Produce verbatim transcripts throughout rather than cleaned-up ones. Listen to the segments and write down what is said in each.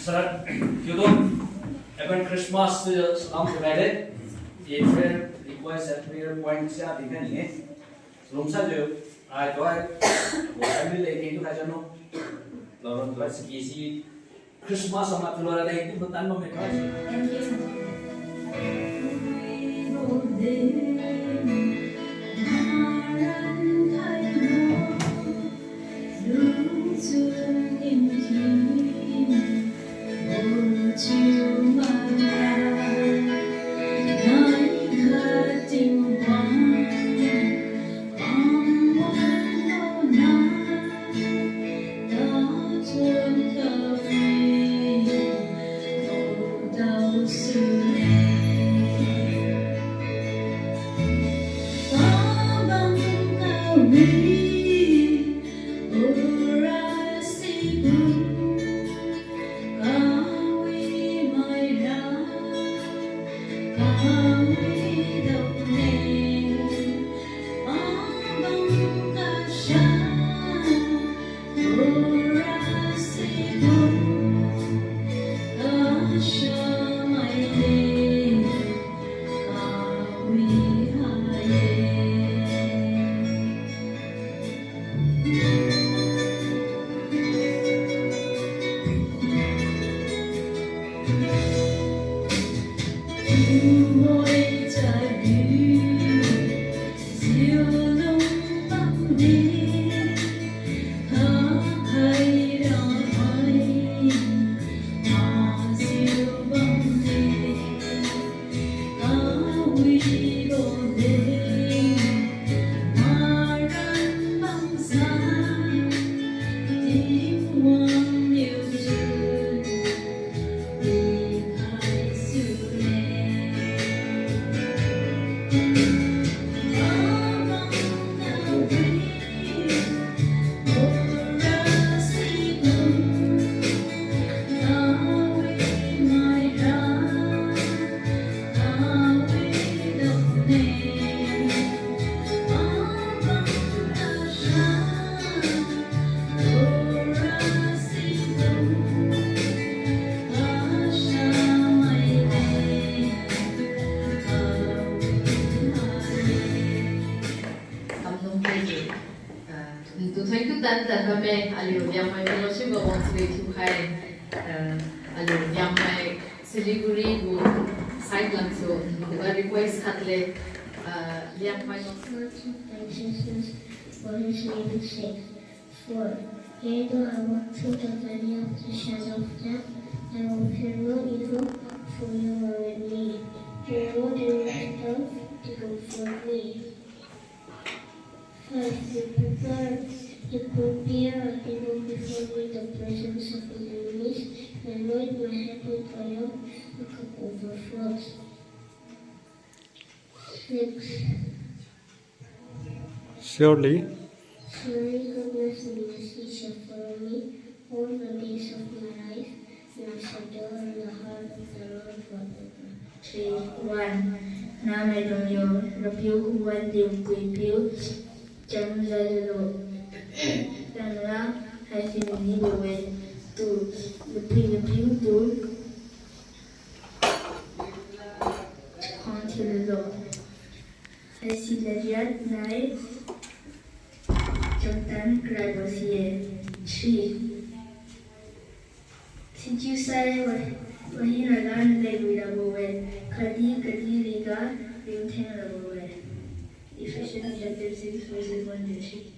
Sir, you do. Even Christmas, uh, salam to Friday. Ye prayer request and prayer point sia di kan ni. Lungsa ju, ai tuai, family le keng tu khai jano. Lorong tuai siki si Christmas ama tu lora dai tu betan ma me tuai. Kamlung kedi, ah, ntu thoi tu tan tan bamme, aliu Liangmai fellowship ga wang chalui thiukhai, ah, aliu Liangmai Siliguri gu side lamsu, ntu ga request khat le, ah, Liangmai Lord Jesus Christ, for his name's sake. For, yet though I walk through the valley of the shadow of death, I will fear no evil, for you are with me. Your rod and your staff, they comfort me. Five, you prepare, you prepare a table before me in the presence of my enemies. You anoint my head with oil, my cup overflows. Six. Surely. Surely goodness and mercy shall follow me all the days of my life, and I shall dwell in the house of the Lord forever. Three, one. Namaidung yo, Rapiu wan diu puipiu, cham jai lalo. Tanra, haisi mini bo we. Two, Lapui Rapiu tu, chakhuang thiu lalo. Haisi lariat nai chamtan karaibo si-e. Three. Sichiusai wa, wahina ga naleng wi rabo-e, khatdi kadih riga ringtheng rabo-e. Ephesians chapter six, verses one to three.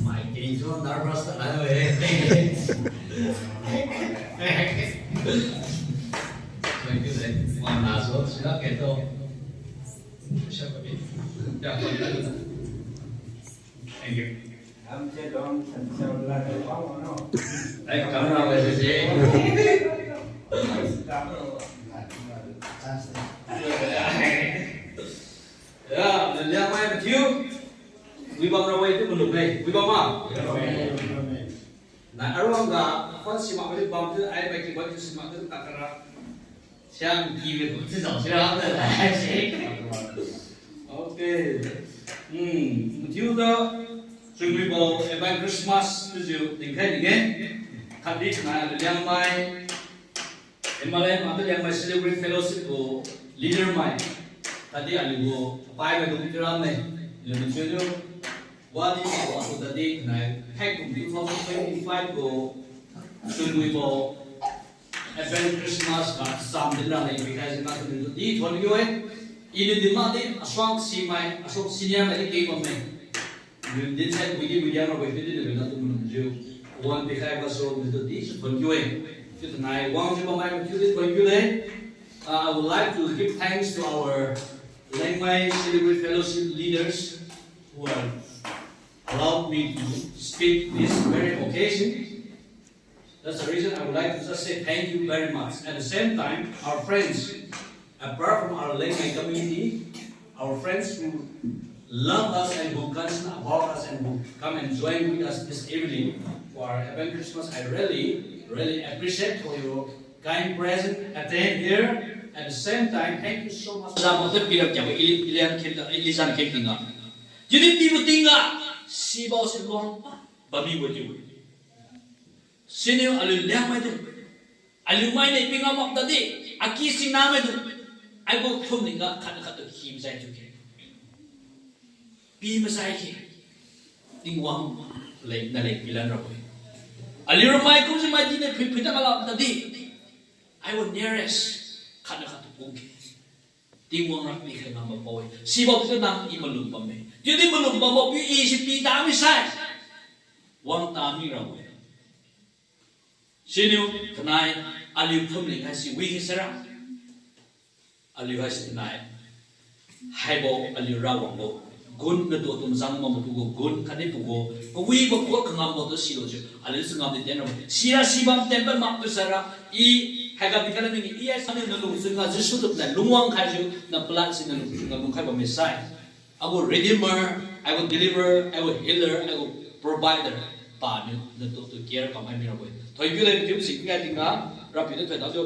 Mai kengsu nervous ta nai-e. Thank you, eh. Wang nasu sila keto. Siapa ni? Ya, thank you. Ai, camera le sisi. Ya, Liangmai mathiu. Wibam ra wai tu malum nai. Wibam ma? Nai aruang ga phone simak wai bam tu ai bai ki bai tu simak tu takara. Siang ki bai tu zao sira. Hmm, mathiuga Chunwibo Advent Christmas chiujiu dinkhai ni-e. Khatdi thainai aliu Liangmai M L A maitu Liangmai Celebrity Fellowship gu leader mai, khatdi aliu gu apai maidung thiuramme, aliu mathiujiu wadi gu atu tadi thainai haikum two thousand twenty-five gu Chunwibo Advent Christmas ga cham dinra leng pikhaijiu natu niudi thonkiu-e. Iniu di makdi asuang simai, asuang senior maidi keng bamme. Aliu dinsai widi widi rabo-e, chiudi natu malumjiu wan pikhai gasu niudi thonkiu-e. Chiu thainai wangjiu bammai mathiudi thonkiu-e. Uh, I would like to give thanks to our Liangmai Celebrity Fellowship leaders who have allowed me to speak this very occasion. That's the reason I would like to just say thank you very much. At the same time, our friends, apart from our Liangmai community, our friends who love us and who concern about us and who come and join with us this evening for our Advent Christmas, I really, really appreciate for your kind presence, attend here. At the same time, thank you so much. Zamaote pirap kiabo ili, ilian khen, ilijan khen tingga. Chiudi pibo tingga, sibo se luang pa, bammibo chiu. Siniu aliu Liangmai tu, aliu mainiu pingam mak tadi, aki singna maidung, aibo phumlingga khat khat tu khi majai chiu khe. Pi majai khe. Tingwang leng, naleng pilan rabo-e. Aliu ramai kumjiu maidungniu phui phuitan ala tadi, aibo nearest khat khat tu kung khe. Tingwang ra pikhai ngam bambo-e. Sibo tu nang i malum bamme. Chiudi malum bambo piu i si pi tamisai, wang tami rabo-e. Siniu thainai aliu phumling haise wi haisera, aliu haise thainai, haibo aliu Rawangbo gun, natu tumzang bambo pagu gun khatdi pagu kawibo khuga kangambo tu silujiu aliu su ngam di ten rabo-e. Sira sibam ten bam mak tu saira, i haiga pikala ningni, i haise aliu nalungchun ga Jesu tu thainai lungwang khaijiu, na palan si nalungchun ga lungkhai bamme sai, I will redeemer, I will deliverer, I will healer, I will provider. Paniu natu tu care kamkhai mirabo-e. Thoikiu le, kiu si ngai tingga, Rapiu tu thoidao jiu.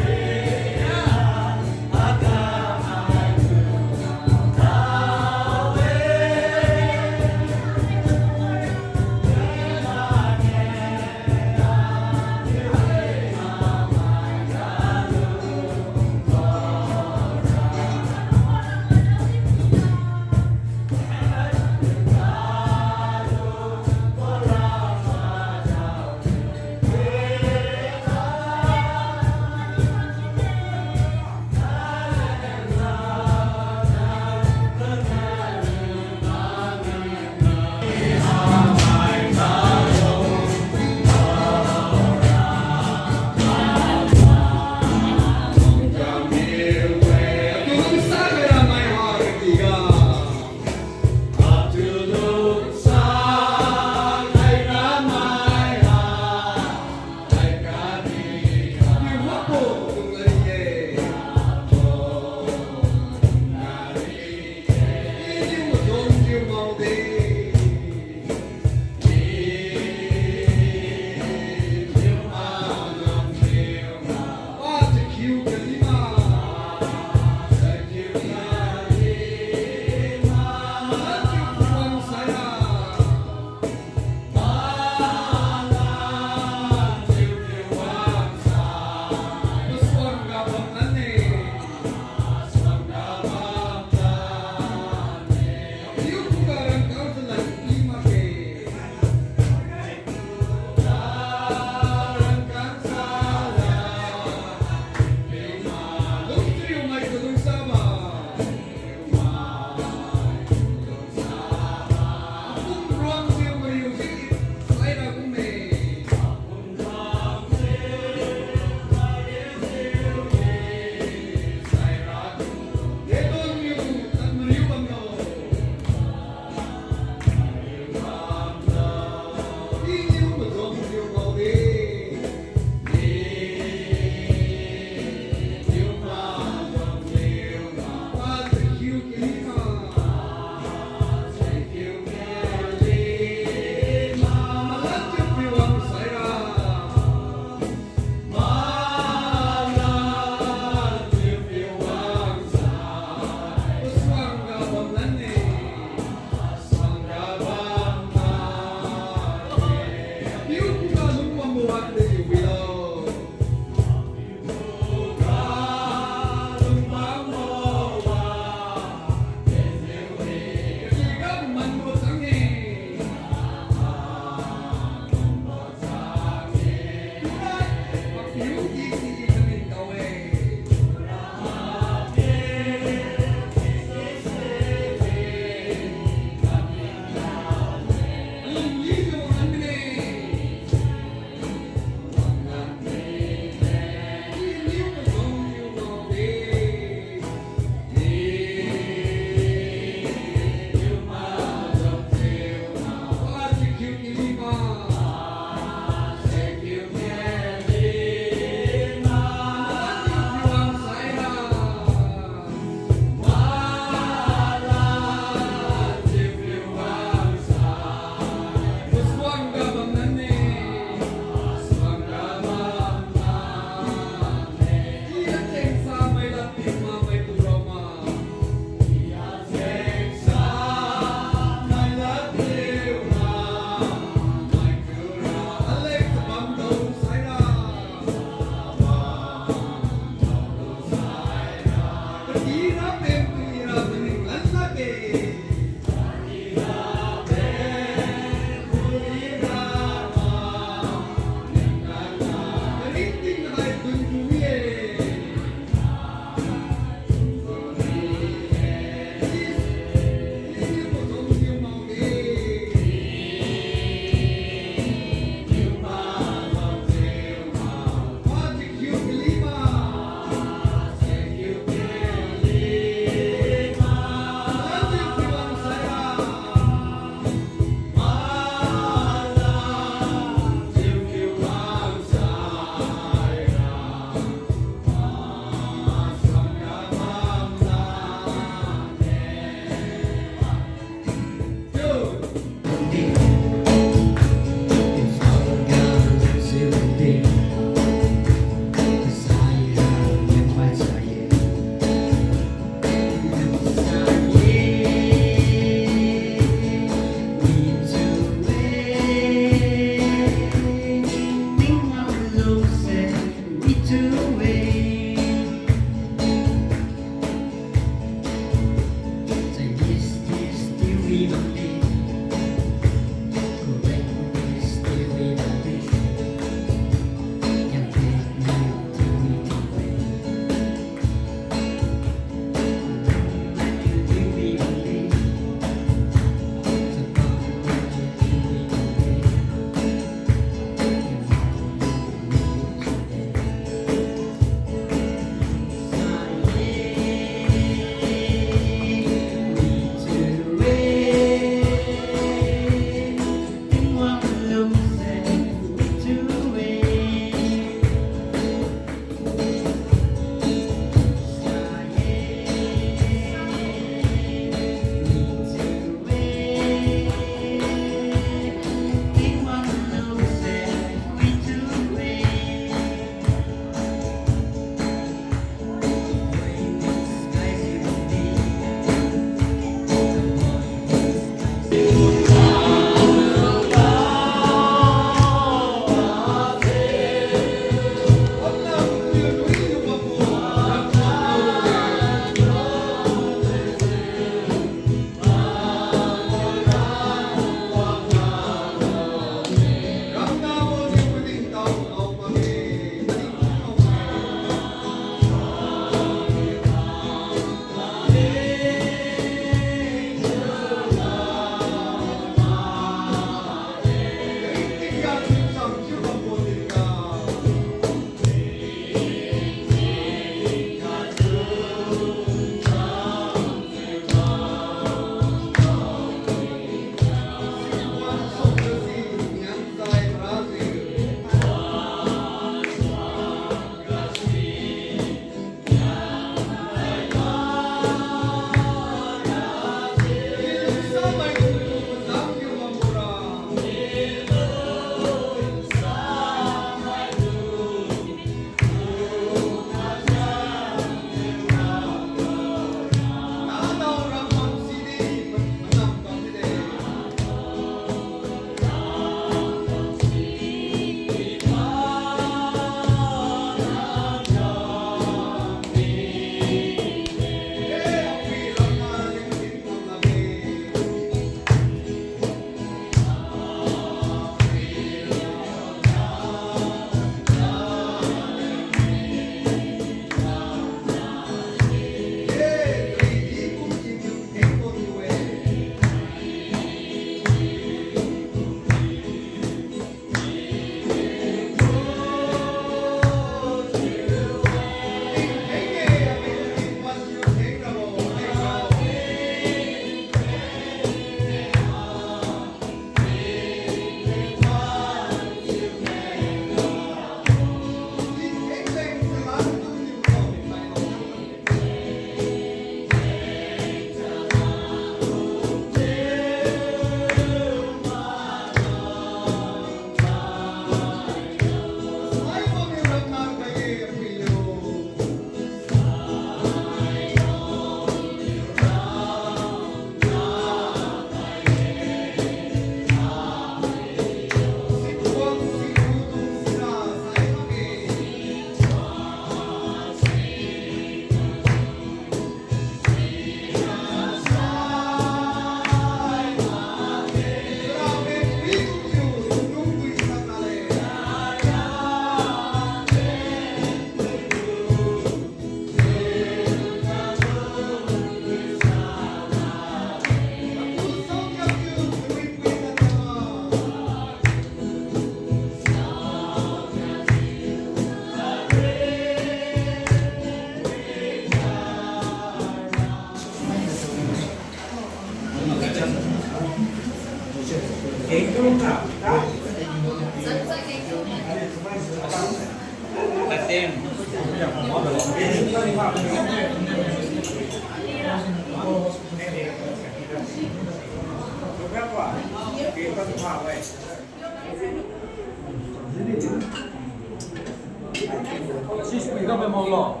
Sisui ga me molo.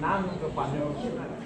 Nang ke pan.